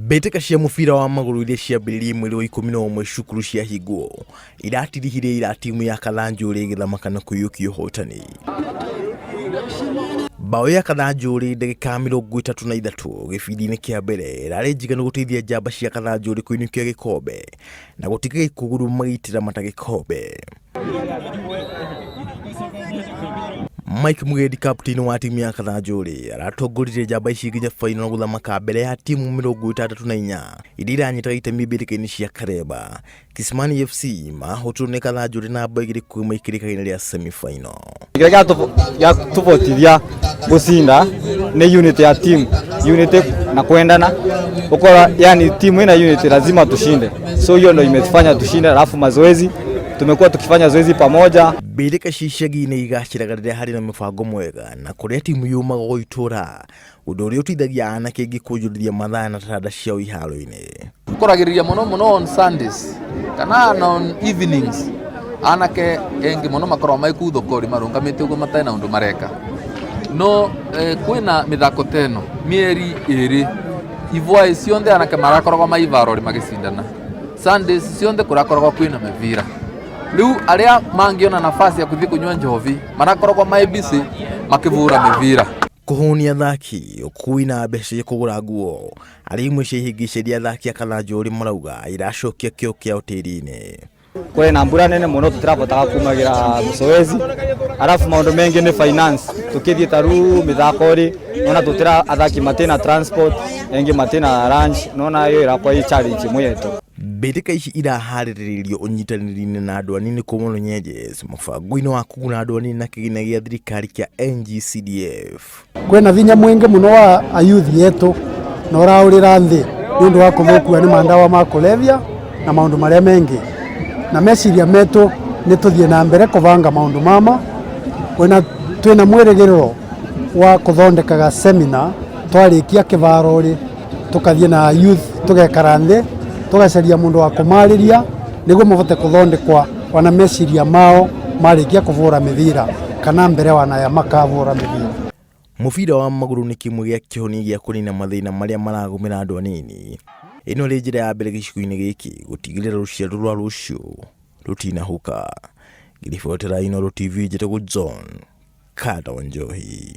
Mbĩtĩka cia mũbira wa magũrũ iria ciambĩrĩirie mweri wa 11 cukuru ciahingwo iratirihire ira timu ya Kathanjũrĩ ĩgĩthamaka na kũiyũkia ũhotani. Mbaũ ya Kathanjũrĩ ndagĩka 33 gĩbindi-inĩ kĩa mbere ĩrarĩ njiganu gũteithia njamba cia Kathanjũrĩ kũinũkia gĩkombe na gũtiga gĩkũguru magĩitĩra mata gĩkombe. Mike Mugendi kapteni wa timu ya Kathanjũrĩ aratongoririe njamba ici nginya final gũthamaka mbere ya timu 64 iria iranyitaga itemi mbĩtĩka-inĩ cia Karemba. Kisimani FC mahotirwo nĩ Kathanjũrĩ na bao 2-1 kĩrĩka-inĩ rĩa semi final. Kĩrĩa gĩatũbotithia gũcinda nĩ unity ya team, unity na kwendana. Ukora yani timu ina unity lazima tushinde, so hiyo ndio imetufanya tushinde. Alafu mazoezi tumekuwa tukifanya zoezi pamoja. Mbĩtĩka cia icagi-inĩ igacĩraga rĩrĩa harĩ na mĩbango mwega na kũrĩa timu yumaga o itũra, ũndũ ũrĩa ũteithagia anake aingĩ kũnjũrithia mathaa na taranda ciao iharo-inĩ. Koragĩrĩria mũno mũno on Sundays kana na on evenings, anake engi mũno makoragwo mai kuu thokori marũngamĩte ũguo matarĩ na ũndũ mareka. No kwĩna mĩthako ta ĩno mĩeri 2 ivwaĩ cionthe anake marakoragwo mai ivarori magĩcindana. Sundays cionthe kũrakoragwo kwĩna mĩbira. Rĩu arĩa mangĩona nafasi ya kũthiĩ kũnyua njovi marakoragwo mai busy makĩbura mĩbira. Kũhũnia athaki, ũkui na mbeca cia kũgũra nguo arĩ imwe cia ihĩngĩca iria athaki a Kathanjũrĩ marauga iracokia kĩo kĩao tĩri-inĩ. Kũrĩ na mbura nene mũno tũtirabotaga kumagira zoezi, alafu maũndũ mengĩ nĩ finance. Tukĩthiĩ ta rĩu mĩthako rĩ, nona tũtira athaki matina transport, engĩ matina lunch, nona ĩyo ĩrakwa ĩ challenge ĩmwe yetu. Mbĩtĩka ici iraharĩrĩrio ũnyitanĩri-inĩ na andũ anini kuma Runyenjes mũbango-inĩ wa kũguna andũ anini na kĩgĩna gĩa thirikari kĩa NGCDF. Kwĩna vinya mwingi mũno wa ayuthi yetu na ũraũrĩra nthĩ nĩ ũndũ wa kũthũkua nĩ mandawa ma kũlevya na maũndũ marĩa mengĩ, na meciria metu nĩ tũthiĩ na mbere kũbanga maũndũ mama wena twĩna mwĩrĩgĩrĩro wa kũthondekaga seminar twarĩkia kĩbaro rĩ, tũkathiĩ na youth tũgekara nthĩ tũgacaria mũndũ wa kũmarĩria nĩguo mabote kũthondekwa ona meciria mao marĩkia kũbũra mĩbira kana mbere wanaya makabũra mĩbira. Mũbira wa magũrũ nĩ kĩmwe gĩa kĩhonia gĩa kũnina mathĩna marĩa maragũmĩra andũ anini. Ĩno ĩrĩ njĩra ya mbere gĩcigo-inĩ gĩkĩ gũtigĩrĩra rũciaro rwa rũciũ rũtinahuka. Ngĩribotera Inooro TV, njĩtagwo John Kata wa Njohi.